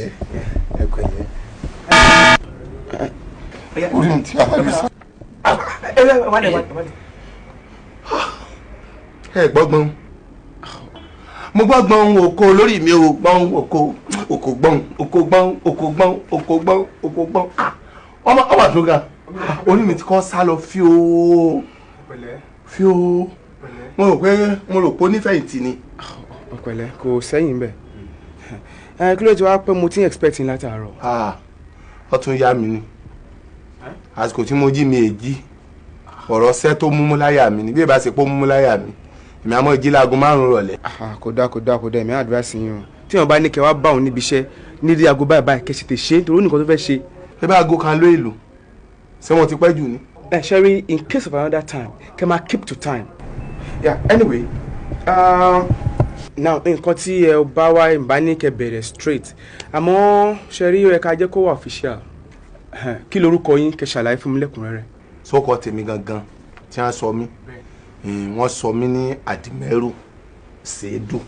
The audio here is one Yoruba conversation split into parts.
Pẹ̀lẹ́, ẹ pẹ̀lẹ́. Orí mi ti ara sá. Ẹ wálẹ̀, wálẹ̀. Ẹ gbọ́gbọ́n, mo gbọ́gbọ́n oko lórí mi ò gbọ́n oko, oko gbọ́n, oko gbọ́n, oko gbọ́n, oko gbọ́n, oko gbọ́n. Ọmọ ọmọ tó ga, orí mi ti kọ́ sá lọ fíó fíó. Mo rò pé onífẹ̀yìntì ni. Ọ̀pẹ̀lẹ́, kò sẹ́yìn bẹ́ẹ̀. Ẹ kí ló ti wá pé mo ti ń expect yín látàárọ̀? Ó tún yá mi ni. Àsìkò tí mo jí mi èjì, ọ̀rọ̀ ṣẹ́ tó múmú láyà mi ni. Bí ìbá ṣe pé ó múmú láyà mi, èmi àmọ́ jí láago 5 rọ̀lẹ́. Kò dáa, kò dáa, kò dáa. Èmi advice yín o, tí wọn bá ní kẹ́ wá bá òun níbi iṣẹ́ nídìí aago báyìí báyìí, kẹ́ sì tè ṣe é, torí ó nìkan tó fẹ́ ṣe. Ṣé bá aago 1 ló èlò, ṣé wọ́n ti pẹ́ jù ni? Ẹ ṣe rí, in case of another time, kẹ́ máa keep to time. Yeah, anyway, now, nǹkan tí ẹ bá wá, ìbá ní kẹ́ bẹ̀rẹ̀ straight, àmọ́ ṣe rí, ó yẹ ká jẹ́ kó wà official. Kí lorúkọ yín? Kẹ́ ṣàlàyé fún mi lẹ́kùnrẹ́rẹ́. Sókọ tèmi gangan tí wọ́n sọ mí, wọ́n sọ mí ní Àdìmẹ́rù Ṣèédú.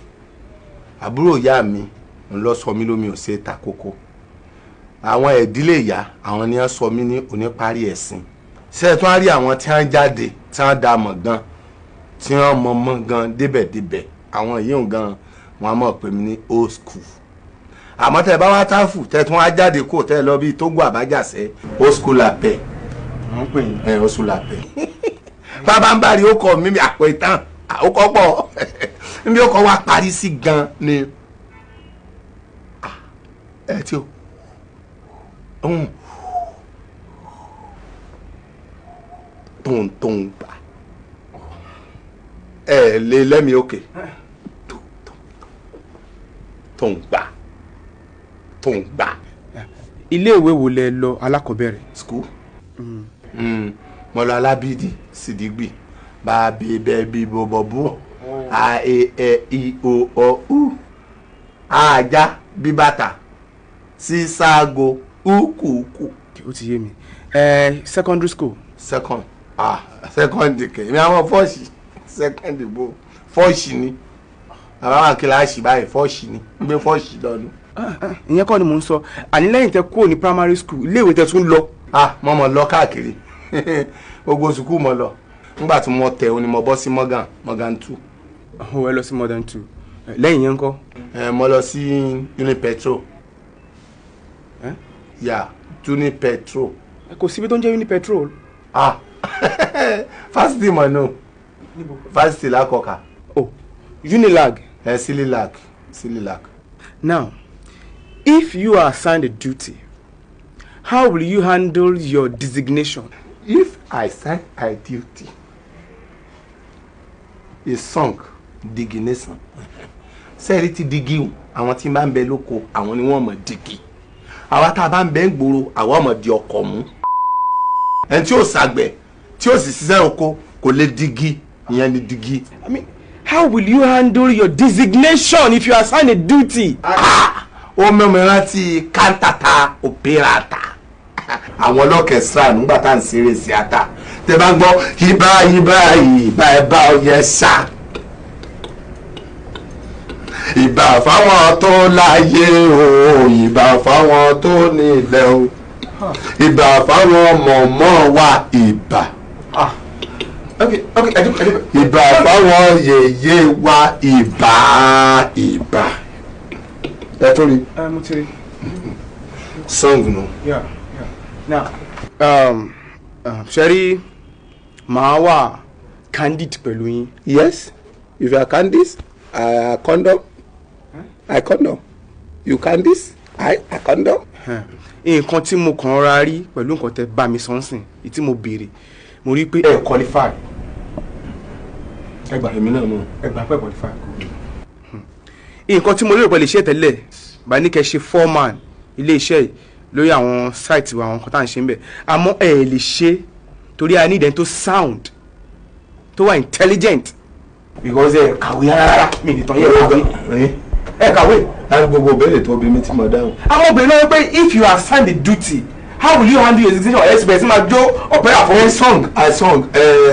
Àbúrò ìyá mi ń lọ sọ mí lómi ò ṣe ta kókó. Àwọn ìdílé ìyá àwọn ni wọ́n sọ mí ní oníparí ẹ̀sìn. Ṣé ẹ tún á rí àwọn tí wọ́n jáde, tí wọ́n dá mọ̀ gan, tí wọ́n mọ̀ mọ́ gan débẹ̀débẹ̀, àwọn yìí gan wọn á mọ̀ pé mi ní old school. Àmọ́ tẹ́ ẹ bá wá táfù, tẹ́ ẹ tún wá jáde kó tẹ́ ẹ lọ bíi Tógò àbájáṣẹ́, old school àpẹ. Wọ́n pè yín. Ẹ old school àpẹ bàbá ń bá rí ó kọ mímí àpò ìtàn, ó kọ́ pọ̀ níbi ó kọ́ wá parí sí gan ni. Ẹ tí o tóun gbà ẹ lè lẹ́mi òkè, tóun gbà, tóun gbà. Ilé ìwé wo lẹ lọ alákọ̀ọ́bẹ̀rẹ̀? School, mo lọ Alábídì Sídìgbì, bá bí bẹ́ẹ̀ bí bọ̀bọ̀ bú, a e ẹ i o ọ u, ajá bí bàtà síságo ukùkù. Ó ti yé mi. Ẹ secondary school? Second, ah, second kẹ, èmi àwọn fọ́ọ̀ṣì second bò, fọ́ọ̀ṣì ni bàbá wa kíláàsì báyìí, fọ́ọ̀ṣì ni ń gbé fọ́ọ̀ṣì lọ́nu. Ìyẹn kọ́ ni mò ń sọ. Àní lẹ́yìn tẹ kúrò ní primary school, iléèwé tẹ tún lọ. Ah, mo mọ̀ lọ káàkiri, gbogbo sùkúù mo lọ. Nígbà tí mo tẹ̀ ọ́ ni mo bọ́ sí Morgan, Morgan 2. Ó ẹ lọ sí Modern 2. Lẹ́yìn yẹn ńkọ́? Ẹ mo lọ sí Unipetrol. Yà, Unipetrol. Kò síbi tó ń jẹ́ Unipetrol. Ah, fásitì mọ̀ nù, fásitì lákọ̀ọ́kà. Oh, Unilag. Ẹ Sililag, Sililag. Now, if you are assigned a duty, how will you handle your designation? If I sign a duty, a song digination, sẹ́ẹ̀rí ti digi o, àwọn tí bá ń bẹ lóko, àwọn ni wọ́n mọ̀ digi. Àwa tá a bá ń bẹ ń gbòòrò, àwa mọ̀ di ọkọ̀ mú. Ẹni tí ó ṣàgbẹ̀, tí ó sì ṣiṣẹ́ oko, kò lè digi. Ìyẹn ni digi. I mean, how will you handle your designation if you are assigned a duty? Ó mẹ́mi rántí kántàtà òpérata, àwọn ọlọ́kẹ̀sìrà nígbà tá à ń ṣeré síátà. Tẹ bá ń gbọ́ ibà ibà ibà ẹ̀bà ọ̀yẹ̀ ṣá, ìbà fáwọn tó láyé o, ìbà fáwọn tó nílẹ̀ o, ìbà fáwọn mọ̀mọ́ wa, ìbà. Okay, ẹ dúpẹ́. Ìbà fáwọn yèyé wa, ìbà, ìbà. Ẹ tó rí. Ẹ mo ti rí. Song nù. Yeah. Now, ṣẹ́rí, màá wà candid pẹ̀lú yín. Yes, if you are candid, I condom. I condom. You candid, I condom. Nǹkan tí mo kàn ra rí pẹ̀lú nǹkan tẹ bá mi sọ ń sìn, tí mo béèrè, mo rí pé ẹ qualify. Ẹ gbà. Èmi náà mọ̀. Ẹ gbà pé qualify. Nǹkan tí mo lérò pé lè ṣe tẹ́lẹ̀ bá ní kẹ́ ṣe foreman ilé iṣẹ́ yìí lórí àwọn site wa, àwọn nǹkan tá à ń ṣe ń bẹ̀, àmọ́ ẹ lè ṣe torí a need ẹni tó sound, tó wà intelligent, because ẹ kàwé rárá. Mi nìtàn yẹ kàwé, ẹ kàwé. Láti gbogbo ìbéèrè tó bí mi tí mo dáhùn. Àwọn obìnrin náà wọ́n pé if you are assigned the duty, how will you handle your designation? Ẹ sì bẹ̀rẹ̀ sí máa jó opera fún. Song, I song,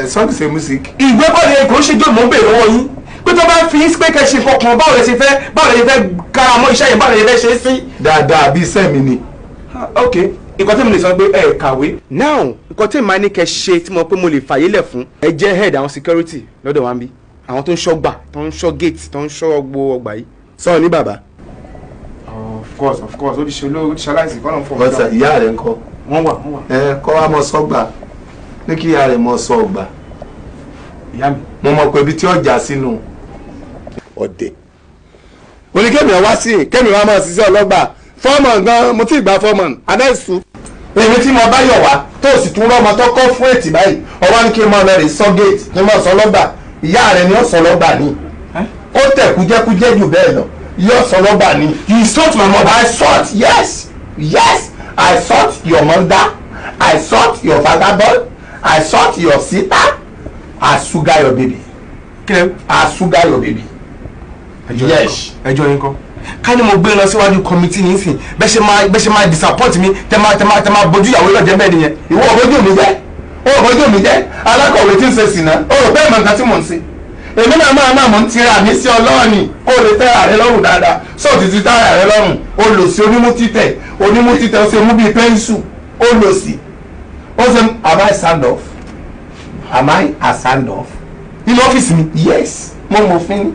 song is a music. Ìwé bọ́ọ̀lù yẹn kò ń ṣe jó. Mò ń bèèrè lọ́wọ́ yín pé Pé tó bá fi pé kẹ́ ṣe nǹkan kan, báwo lẹ ṣe fẹ́, báwo lẹ ṣe fẹ́ kára mọ́ iṣẹ́ yẹn, báwo lẹ ṣe fẹ́ ṣe é sí. Dáadáa, bí iṣẹ́ mi ni. Ok, nǹkan tí mo lè sọ pé ẹ kàwé. Now, nǹkan tí màá ní kẹ́ ṣe tí mo pé mo lè fàyè lẹ̀ fún, ẹ jẹ́ head àwọn security lọ́dọ̀ wa ń bí, àwọn tó ń ṣọ́ gbà, tó ń ṣọ́ gate, tó ń ṣọ́ gbogbo ọgbà yìí. Sọ ní bàbá. Of course, of course, ó ti ṣe olóò, ó ti ṣaláìsí, kọ́ ló ń fọ. Ọ̀sẹ̀ ìyá rẹ̀ ń kọ́. Wọ́n wà, wọ́n wà. Ẹ kọ́ wa mọ sọ́gbà, ní kí ìyá rẹ̀ mọ sọ ọgbà. Ìyá mi. Mo mọ̀ pé ibi tí ọjà sínú ọ̀dẹ̀. Oníkẹ́mi wá sí, kẹ́mi wá máa ṣiṣẹ́ ọlọ́gbà fọ́ọ̀mù gan, mo ti gbà fọ́ọ̀mù adẹ́sù. Èmi tí mo bá yọ̀ wá tó sì tún rọ́mọ tó kọ́ fún ètì báyìí, ọwọ́ ní kí n máa lọ rè sọ géètì, kí n máa sọ lọ́gbà. Ìyá rẹ̀ ni ó sọ lọ́gbà ni. Ó tẹ̀ kújẹ́kújẹ́ jù bẹ́ẹ̀ lọ, yóò sọ lọ́gbà ni. You insult my mother. I sought, yes, yes, I sought your mother, I sought your father boy, I sought your sister, I sugar your baby. I sugar your baby. Yes. Ẹjọ́ yín kọ́. Ká ní mo gbé lọ síwájú committee nísìn, bẹ́ẹ̀ ṣe máa disappoint mi, tẹ máa bójú ìyàwó lọ́jẹ́ bẹ́ẹ̀ nìyẹn. Ìwọ òbójú mi jẹ́, òbójú mi jẹ́, alákọ̀wé tí ń ṣe sìnà, ó rò bẹ́ẹ̀ mọ nǹkan tí mò ń ṣe. Èmi náà máa mò ń tira mi sí ọlọ́ọ̀nì kó o lè tẹ́ra rẹ lọ́rùn dáadáa. Sọ ti ti tẹ́ra rẹ lọ́rùn, o lò sí onímú títẹ̀, onímú títẹ̀, ó ṣe mú bíi pẹ́ńsù, ó lò sí. Ó ṣe, am I stand off? Am I a stand off? Nínú ọ́fíìsì mi. Yes, mo mọ̀ òfin ni.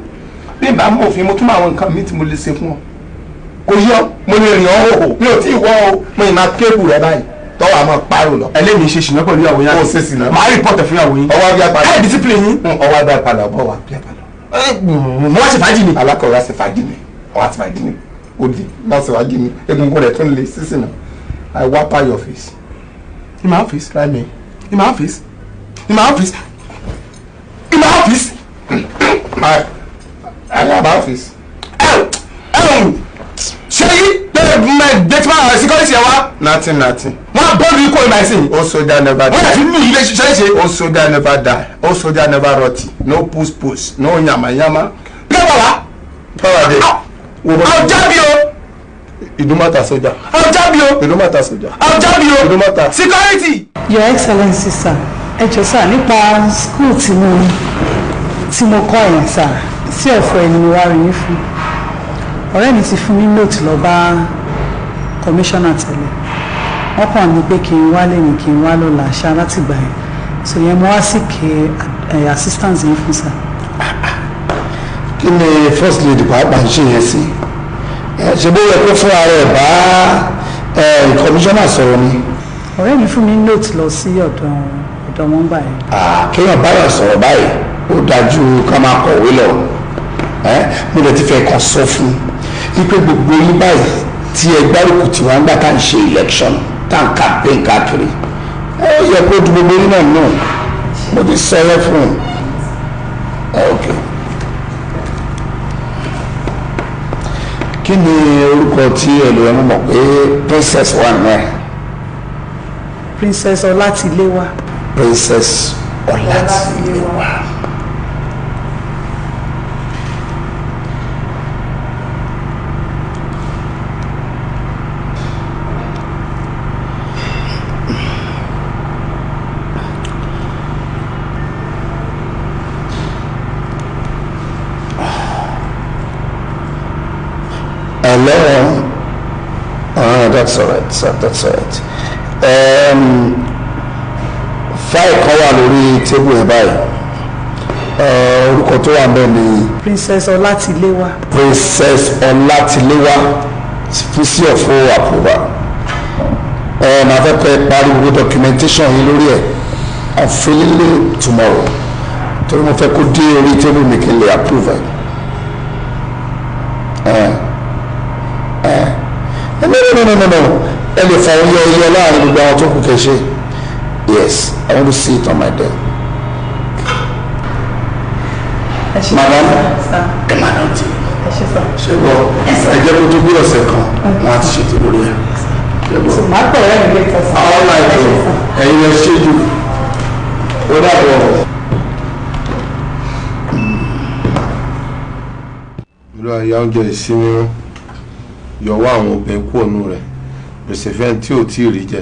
Bí n bá mọ̀ òfin, mo tún mọ àwọn nǹkan mi tí mo lè ṣe fún ọ. Kò yọ, mo lè rìn ọ́ hòhò, mi ò tí ì wọ́ o, mo ì máa kébù rẹ báyìí, tọ́wọ́ àmọ́ párò lọ. Ẹlẹ́mìí ṣe ṣìnà pẹ̀lú ìyàwó yín. Ó ṣe ṣìnà. Màá report ẹ̀ fún ìyàwó yín. Ọwọ́ abíyá padà. Ẹ discipline yín. Ọwọ́ abíyá padà, ọwọ́ abíyá padà. Mo wá ṣe fàájì ni. Alákọ̀wé ṣe fàájì ni, ọwọ́ àti fàájì ni, ó di láti fàájì ni, egungun rẹ̀ tún lè sísìn náà. I wapa your face. In my office. Try me. In my office. In my office. In my office. I am office. Ṣé yí lẹ́yìn gate security ẹ̀ wá? Nothing, nothing. Wọ́n á bọ́ọ̀lù ikú ìmọ̀ ẹ̀sìn. Old soldier never die. Wọ́n yà fi mú ilé ṣiṣẹ́ ṣe. Old soldier never die. Old soldier never rotty. No push push. No yama yama. Bí wọ́n wá. Power dey. Àwọn jábí o. Ìdúmọ̀tà sójà. Àwọn jábí o. Ìdúmọ̀tà sójà. Àwọn jábí o. Ìdúmọ̀tà. Security. Your Excellency, sir, ẹ jọ̀ọ́ sir, nípa school tí mo kọ́ yẹn sir, sí ọ̀fọ̀ ẹni mo wá rí yín fún. Ọ̀rẹ́ mi ti fún mi note lọ bá commissioner tẹ́lẹ̀, wọ́n kàn ní pé kí n wá lẹ́yìn, kí n wá lọ́la ṣá láti gbà yẹn, so yẹn mo wá sí kí assistance yín fún sir. Kí ni first lady pàápàá ń ṣe yẹn sí? Ṣe bó yẹ kó fún ara ẹ̀ bá commissioner sọ̀rọ̀ ni? Ọ̀rẹ́ mi fún mi note lọ sí ọ̀dọ̀ wọn gbà yẹn. Kéèyàn báyọ̀ sọ̀rọ̀ báyìí, ó dájú ká máa kọ̀wé lọ. Mo lè ti fẹ́ kàn sọ fún un wípé gbogbo yín báyìí tí ẹ gbárùkù tí wọ́n ń gbà tá à ń ṣe election, tá à ń campaign káàkiri, ẹ yẹ kó du gbogbo yín náà nù. Mo ti sọ yẹ fún un. Ok, kí ni orúkọ tí ẹ lè mọ̀ pé princess wà nù ẹ? Princess Ọlátiléwá. Princess Ọlátiléwá. Hello. Ah, that's all right, sir. That's all right. Fáìlì kan wà lórí table ẹ̀ báyìí. Orúkọ tó wà ńbẹ̀ ni Princess Ọlátiléwá. Princess Ọlátiléwá fún sí ọ̀fọ̀ approval. Màá fẹ́ kọ́ ẹ parí gbogbo documentation yín lórí ẹ̀ unfailingly tomorrow, torí mo fẹ́ kó dé orí table mi kí n lè approve ẹ̀. No, no, no, no, no, ẹ lè fa oyè oyè láàrin gbogbo àwọn tó kù kẹ́ ṣe. Yes, I want to see it on my desk. Ẹ ṣé. Madam. Sir. Ẹ máa náà tì. Ẹ ṣé sir. Ṣé gbọ́, ẹ jẹ́ kó tó bí ọ̀sẹ̀ kan, wọ́n á ti ṣètò lórí ẹ̀. Ṣé gbọ́? Màá pẹ̀ ọ̀rẹ́ mi later sir. All right o, ẹ̀yin ẹ ṣe jù, ó dàbọ̀. Olúwa, ya oúnjẹ ìsinmi wọn, yọwọ́ àwọn obìnrin kúrò nù rẹ̀, pèsè fẹ́ni tí ò tí ì rí jẹ,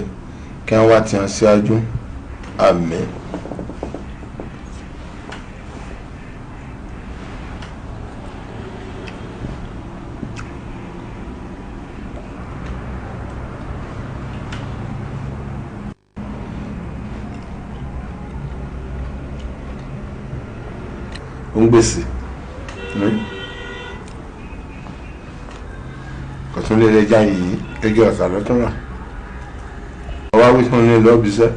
kí wọ́n wá tiẹ̀ síwájú. Àmín. Ó ń gbèsè. Kò tún lè lè já yìí ẹjọ́ ọ̀sà lọ́tún rà. Ọwọ́ wí fún mi lọ́ọ́ bíṣẹ́.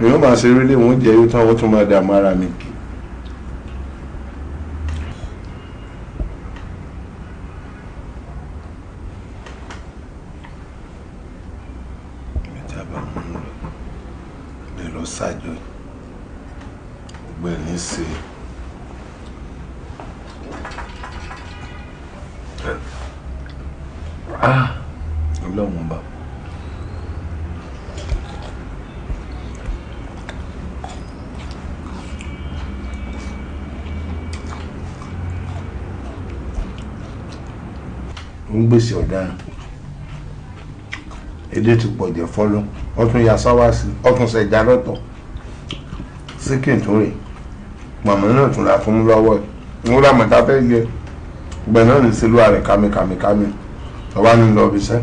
Èèyàn máa ṣe eré léwọ̀n jẹ́ yóò tán wọ́n tún máa dààmú ara mi kì. Ṣáájú ọ̀gbẹ́ni ṣe Ọlọ́run ọba ó ń gbèsè ọ̀daràn èdè ti pọ̀ jẹ́ fọ́lọ́ ọtún ya sáwá sí ọtún ṣẹja lọ́tọ̀ síkìn tó rè màmá náà tún ra fún lọ́wọ́ ẹ̀ ń rà mọ́ta fẹ́ yẹ gbẹ̀ náà ní sílùú ààrẹ kámi ọba ní lọ ibiṣẹ́.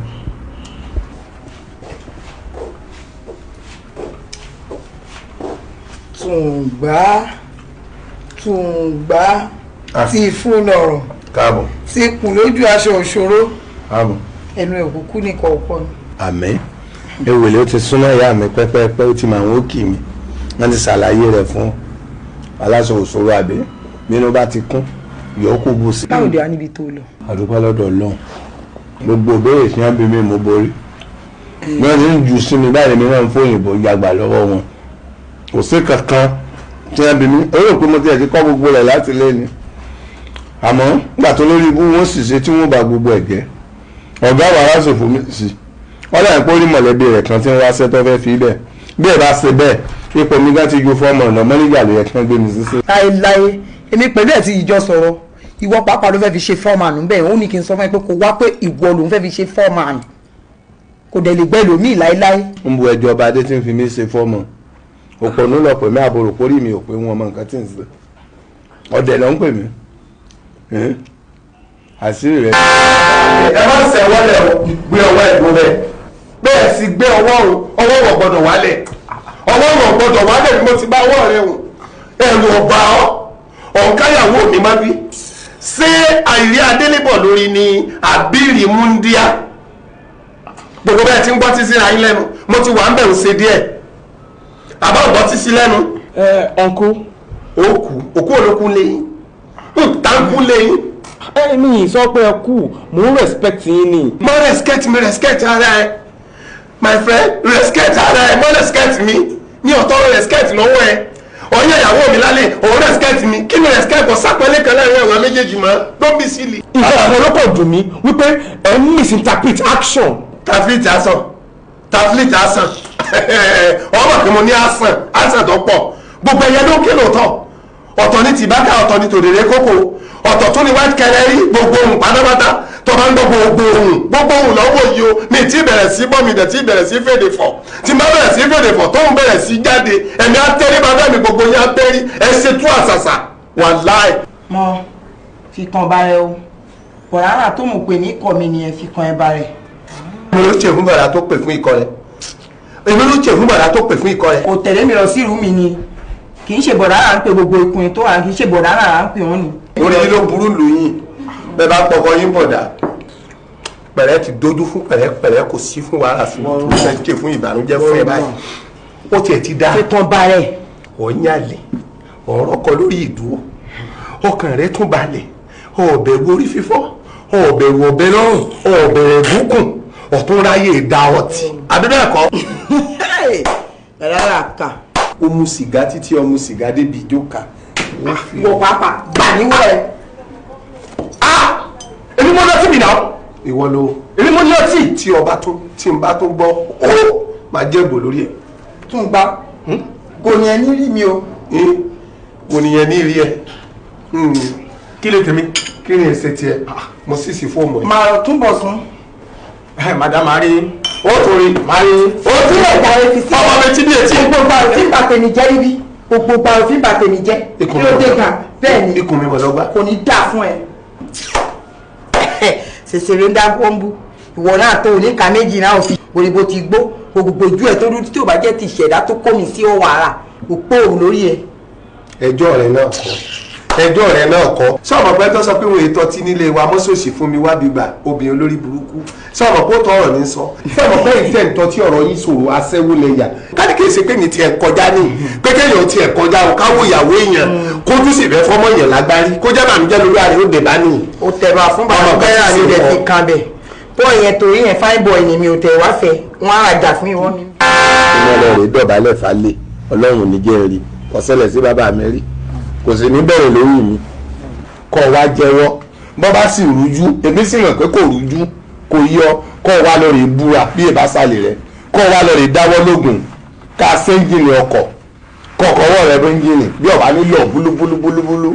Tùǹgbà tí fún lọ́rọ̀ káàbọ̀ tí kùn lójú aṣọ òṣòro káàbọ̀ ẹnu ẹ̀kúkú ní kọ̀ọ̀kan. Àmín. Ewèlé ó ti súnmọ́ ìyá mi pẹ́pẹ́pẹ́, ó ti mọ àwọn òkì mi, wọ́n ti ṣàlàyé rẹ̀ fún aláṣọ òṣòro àbí bínú bá ti kún yòókù bù sí. Báwo dé wá níbi tó lọ? Àdúpẹ́ lọ́dọ̀ Ọlọ́run, gbogbo ìbéèrè tí wọ́n bí mi mo borí. Bí wọ́n ti ń jù sí mi báyìí mi náà ń fòyìnbó yàgbà lọ́wọ́ wọn. Kò sí kankan tí wọ́n bí mi, ó rò pé mo ti ẹ̀ ti kọ́ gbogbo rẹ̀ láti lé ni. Àmọ́ nígbà tó lórí ibú wọn sì ṣe tí wọ́n bá gbogbo ẹ̀ jẹ́. Ọ̀gá wàrà ṣòfò mi sí. Wọ́n dàbí pé ó ní mọ̀lẹ́bí rẹ̀ kan tí ń wá sẹ́tọ́ fẹ́ fi bẹ́ẹ̀. Bí ẹ bá ṣe bẹ́ẹ̀, ipò mi gán ti ju fọ́ọ̀mù ọ̀nà mọ́níjà ló yẹ kí wọ́n gbé mi sí sí. Láéláé, èmi pẹ̀lú ẹ̀ ti ìjọ sọ̀rọ̀, ìwọ pàápàá ló fẹ́ fi ṣe fọ́ọ̀mù bẹ́ẹ̀, ó ní kí n sọ fún ẹ pé kò wá pé ìwọ lòún fẹ́ fi ṣe fọ́ọ̀mù, kò dẹ̀ lè gbẹ́ lòmíì láéláé. Ń bu ẹjọ́ ọba adé tí ń fi mí ṣe fọ́ọ̀mù. Òpònú lọ pè mí, àbòrò kórì mi ò pé wọn mọ nǹkan tí ń ṣe. Ọ̀dẹ̀ ló ń pè mí. Àṣírí rẹ̀. Ẹ má ṣe wọlé o, gbé ọwọ́ ẹ̀ dúró bẹ́ẹ̀. Bẹ́ẹ̀ sì gbé ọwọ́ o, ọwọ́ wọ̀ gbọ́dọ̀ wálẹ̀. Ọwọ́ wọ̀ gbọ́dọ̀ wálẹ̀ ni mo ti bá ọwọ́ rẹ wò. Ẹ̀rù ọ̀bà ọ́, ọ̀nkáyàwó mi má bí. Ṣé àìrí Adélébọ̀ lórí ni àbírí Múndíá? Gbogbo bẹ́ẹ̀ ti ń gbọ́ títí ra yín lẹ́nu, mo ti wà ń bẹ̀rù ṣe díẹ̀. Àbá ò gbọ́ títí lẹ́nu. Ẹ ọ̀nkú. Òkú, òkú olókun lẹ́yìn. Táǹkú lẹ́yìn. Ẹ mi sọ pé ẹ kú, mò ń respect yín ni. Mo respect mi, respect ara ẹ. My friend, respect ara ẹ, mo respect mi. Mi ò tọrọ respect lọ́wọ́ ẹ. Ọyẹ́ ìyàwó mi lálẹ́, òun respect mi. Kí ni respect kò sápẹ́lẹ́ kan láàrin àwọn méjèèjì mọ́? Don't be silly. Nǹkan kan ló kàn dùn mí wípé ẹ ń misinterpret action. Taflit asan, taflit asan. Ọmọ kí mo ní asan, asan tó pọ̀. Gbogbo ẹyẹ ló kí lóòótọ́. Ọ̀tọ̀ ní tìbákà, ọ̀tọ̀ ní tòdèrè kókò, ọ̀tọ̀ tún ní white canary, gbogbo ohun pátápátá tó bá ń gbọ́ gbogbo ohun lọ́wọ́ yìí o. Mi ti bẹ̀rẹ̀ sí bọ́ mi dẹ̀ ti bẹ̀rẹ̀ sí fèdè fọ̀. Tí n bá bẹ̀rẹ̀ sí fèdè fọ̀ tóun bẹ̀rẹ̀ sí jáde, ẹ̀mí atẹ́rí bàbá mi gbogbo yín atẹ́rí, ẹ ṣe tú àṣàṣà wàláì. Mọ fi kan ba rẹ o, bọ̀rárà tó mọ̀ pé ní ikọ̀ mi nìyẹn, fi kan ẹ ba rẹ. Èmi ló ṣe fún bàrà tó pè fún ikọ̀ rẹ̀. Èmi ló ṣe fún bàrà tó pè fún ikọ̀ rẹ̀. Kò tẹ̀lé mi lọ sí ìrú mi ni, kì í ṣe bọ̀rárà ń pe gbogbo ikùn tó wà, kì í ṣe bọ̀rárà ń pè wọ́n ni. Orí yín ló burú lù yín, bẹ́ẹ̀ bá pọkọ yín bọ̀dà. Pẹ̀rẹ́ ti dojú fún pẹ̀rẹ́pẹ̀rẹ́, kò sí fún wàhálà fún un, fẹ́ ṣe fún ìbànújẹ́ fún ẹ báyìí. Ó tiẹ̀ ti dá. Fi kan ba rẹ̀. Ọ̀nyàlẹ̀, ọ̀rọ̀ kọ lórí ìdúró, ọkàn rẹ̀ tún balẹ̀, ọ̀bẹ̀rù orí fífọ́, ọ̀bẹ̀rù ọ̀bẹ lọ́rùn, ọ̀bẹ̀rẹ̀ búkùn, ọ̀tún ráyè da ọtí. Àbí bẹ́ẹ̀ kọ́? Rárá kà. Ó mu sìgá títí ó mu sìgá débi ìjókà. Wọ pàápàá gbà níwọ̀ ẹ̀. Èmi mo lọ́tí mi náà. Ìwọ ló. Èmi mo lọ́tí. Tí ọba tó tí n bá tó gbọ́, ó máa jẹ́ ìbò lórí ẹ̀. Tún gbá. Kò ní ẹni rí mi o. Kò ní ẹni rí ẹ. Kí lè tèmi? Kí ni èsè tiẹ̀? Mo sì sí fóònù ẹ̀. Màá túnbọ̀ sún. Madam Mari. Ó torí. Mari. Ó tún lè darí fi sí. Ọmọ mi ti bí etí. Gbogbo òfin bàtẹ̀mí jẹ́ níbí. Gbogbo òfin bàtẹ̀mí jẹ́. Ikùn Kí ló dé gan? Bẹ́ẹ̀ ni. Ikùn mi mọ̀ lọ́gbà. Kò ní dáa fún ẹ. Ṣèṣèré ń dá bọ́ńbú. Ìwọ náà tó oníka méjì náà fi òrìbó ti gbó. Gbogbo ojú ẹ̀ tó dúdú tí ò bá jẹ́ ti ìṣẹ̀dá tó kó mi sí ọwọ́ ara. Òpó òun lórí ẹ. Ẹjọ́ rẹ̀ náà kọ́. Ẹjọ́ rẹ náà kọ́. Sọ̀rọ̀ pé tó sọ pé wọ́n ètò ọtí nílé wa mọ́sòsì fún mi wábi gbà obìnrin olórí burúkú. Sọ̀rọ̀ pé ó tọ ọ̀rọ̀ ní sọ. Sọ̀rọ̀ pé ìtẹ̀ ń tọ́tí ọ̀rọ̀ yín sòrò aṣẹ́wó lẹ́yà. Káni kì í ṣe pé mi tiẹ̀ kọjá ní. Pé kéèyàn tiẹ̀ kọjá o káwó ìyàwó èèyàn kó tún sì fẹ́ fọ́mọ èèyàn lágbárí. Kó jẹ́ bàmíjẹ́ lórí àrẹ ó dè bá nìyí. Ó tẹ̀bà fún bàbá bẹ́ẹ̀ ni rẹ̀ fi kan bẹ̀. Bọ́ọ̀ yẹn torí yẹn fine boy ni mi ò tẹ̀ wá fẹ́. Wọ́n á rajà fún ìwọ mi. Iná lọ rè dọ̀bálẹ̀ falẹ̀ Ọlọ́run ní jẹ́ rí kò ṣẹlẹ̀ sí bàbá mi rí kò sì ní bẹ̀rẹ̀ lórí mi kọ́ wa jẹ́wọ́ bọ́ bá sì rújú èmi sì ràn pé kò rújú kò yọ kọ́ wa lọ rè búra bí èbá sàlẹ̀ rẹ kọ́ wa lọ rè dáwọ́ lógun ká séńjìnì ọkọ̀ kọ̀ọ̀kọ̀wọ́ rẹ bó ń jìnì bí ọ̀bá nílò búlúbúlúbúlú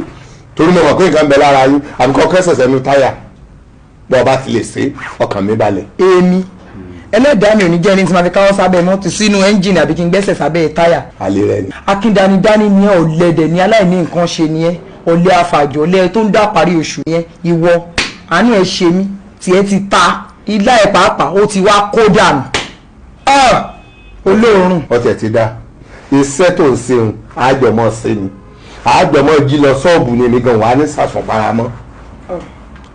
torí mo mọ̀ pé nǹkan bẹ lára yín àbí kọ́ kẹ́sẹ̀sẹ̀ nu táyà bọ́ ọba ti lè ṣe ọkàn mi balẹ̀. Èmi ẹlẹ́dàá mi ò ní jẹ́ ẹni tí máa fi káwọ́ sábẹ́ mọ́tò sínú ẹ́ńjìnì àbí kí n gbẹ́sẹ̀ sábẹ́ táyà. Àlè rẹ ni. Akíndanidání ni ẹ, ọ̀lẹ́dẹ̀ ni, aláìní nǹkan ṣe ni ẹ, ọ̀lẹ afàjọ, ọ̀lẹ tó ń dá parí oṣù yẹn, ìwọ àánú ẹ ṣe mí, tiẹ̀ ti ta ilá ẹ̀ pàápàá ó ti wá kó dànù. Olóòórùn. Ọtẹ ti dá iṣẹ́ tó ń ṣeun àjọmọ́ ṣe ni àjọmọ́ jí lọ ṣọ́ọ̀bù ni èmi gan wà ní sàṣùnparamọ́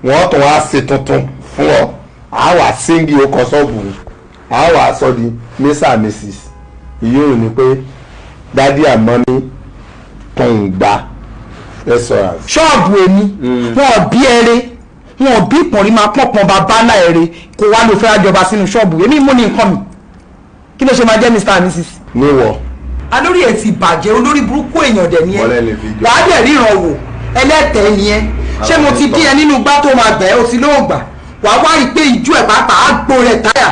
wọ́n tún wá ṣe tuntun fún ọ àwa síngì ọkọ̀ ṣọ́ọ̀bù ni àwa sọ di mr and mrs ìyóò ní pé dádì and mọ́mí tó ń gba restaurant. Ṣọ́ọ̀bù èmi wọn ò bí ẹrẹ wọn ò bí ìpọ̀nrí máa pọ̀pọ̀n bàbá ńlá ẹrẹ kó wá ló fẹ́ àjọba sínú ṣọ́ọ̀bù èmi mú ní nǹkan mi kí ló ṣe máa jẹ́ mr and mrs. Níwọ̀. Alórí ẹ̀ ti bàjẹ́ olórí burúkú èèyàn dẹ̀ ni ẹ wàá dẹ̀ ríran wò ẹlẹ́tẹ̀ẹ́ ni ẹ ṣé mo ti dín ẹ nínú gbá tó máa gbẹ́ o ti lóògbà wàá wá rí i pé ìjú ẹ̀ pàápàá á gbó rẹ̀ táyà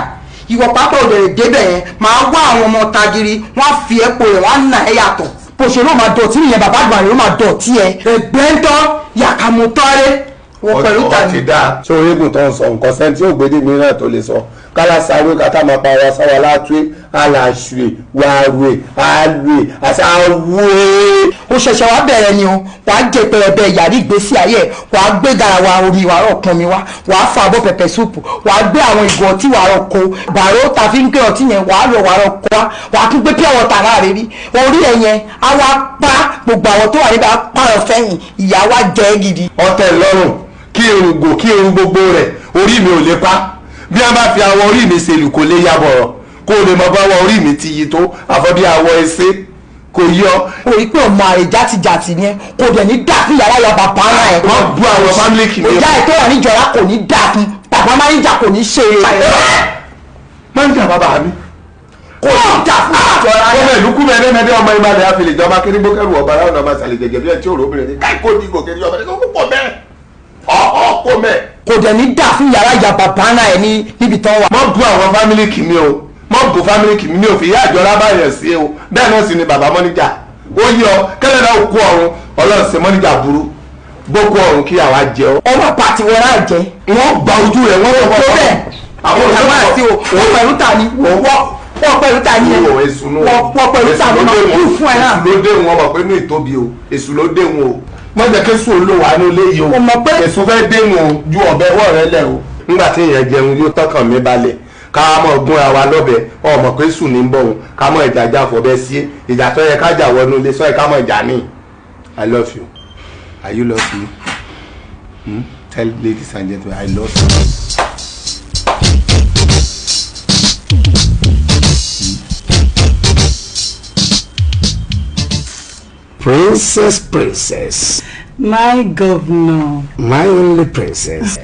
ìwọ pápá òdò rẹ̀ débẹ̀ yẹn máa wá àwọn ọmọ tagiri wọ́n á fi ẹ́ po rẹ̀ wọ́n á nà ẹ́ yàtọ̀ bó ṣe ló máa dọ̀tí nìyẹn bàbá àgbà rẹ̀ ló máa dọ̀tí ẹ ẹgbẹ́ ń tán yàkàmùtọ́rẹ́ wọ́n pẹ̀lú tani. Ọtí dáa ṣé orígun tó ń sọ nǹkan sẹ́ni tí ògbédè mìíràn tó lè sọ kálá sáré kátà máa pa ara sáwa látúwé aláṣùwé wàrúwé àlùwé àti àwùwé. Ó ṣẹ̀ṣẹ̀ wá bẹ̀rẹ̀ ni o wàá jẹ pẹrẹbẹ ìyàrí ìgbésí ayé ẹ̀ wàá gbé garawa omi wàá rọ̀ pọn mi wá wàá fa abọ́ pẹpẹ súpù wàá gbé àwọn ìgò ọtí wàá rọ̀ ko bàró ta fi ń gbé ọtí yẹn wàá rọ̀ wàá rọ̀ kó wá wàá tún gbé pure water láàrin rí orí ẹ̀ yẹn á wá pa gbogbo àwọn tó wà níbẹ̀ á pààrọ̀ sẹ́yìn ìyá wa jẹ́ gidi. Ọtẹ lọ́rùn kí irun gò kí irun gbogbo rẹ̀ orí mi ò lè pa bí a bá fi awọ orí mi ṣèlú kò lè yabọ̀rọ̀ kó o lè mọ báwọ orí mi ti yí tó àfọ bí awọ ẹsẹ kò yọ. O rí pé ọmọ àrè játijàti ni ẹ kò dẹ̀ ní dà fún yàrá ya bàbá ara ẹ. Wọ́n bu àwọn fámìlì kìíní. Ìyá ẹ̀ tó wà níjọra kò ní dà fún bàbá máníjà kò ní ṣe é. Máníjà bàbá mi. Kò ní dà fún ìjọra ọmọ ìlú kú mẹ́rin mẹ́rin ọmọ ìmàlẹ̀ àfẹlẹ̀ ìjọba kérébókẹ́rù ọba aráàlú ọmọ ìsàlẹ̀ jẹjẹ bí ẹ tí òrò obìnrin ní káìkó ní gòkè ní ọmọ ìlú pọ̀ mẹ́rin ọ̀ọ́ kó mẹ́. Kò dẹ̀ ní dà fún yàrá ìyá bàbá náà ẹ ní níbi tán wà. Mọ bu àwọn fámìlì kìíní o mọ bu fámìlì kìíní mi ò fi ìyá àjọra báyọ̀ sí o bẹ́ẹ̀ náà sì ni bàbá mọ́níjà ó yọ kẹ́lẹ́ náà kú ọ̀run Ọlọ́run ṣe mọ́níjà burú bókú ọ̀run kí àwa jẹ ọ́. Ọmọ pàtì wọn náà jẹ. Wọ́n gba ojú rẹ̀ wọ́n wọ́n tó bẹ́ẹ̀ àwọn àti o wọ́n pẹ̀lú ta ni wọ́n pẹ̀lú ta ni wọ́n pẹ̀lú ta ni wọ́n kú fún ẹ náà. Èṣù ló dé wọn mọ̀ pé inú ìtóbi o èṣù ló dé wọn o wọ́n jẹ́ kéṣù olówó àánú ilé yìí o èṣù fẹ́ dé wọn o ju ọ̀bẹ ọwọ́ rẹ lẹ̀ o. Nígbà tí èèyàn jẹun yóò tọkàn mi balẹ̀ ká mọ̀ gúnra wa lọ́bẹ̀ ọmọ pé sùn ní bọ̀ òun ká mọ̀ ìjàjà fọ̀bẹ sí ìjà tó yẹ ká jà wọnú ilé sọ yẹ ká mọ̀ ìjà ní. I love you. Are you love me? Hmm? Tell ladies and gentlemen I love you. Princess, princess. My governor. My only princess.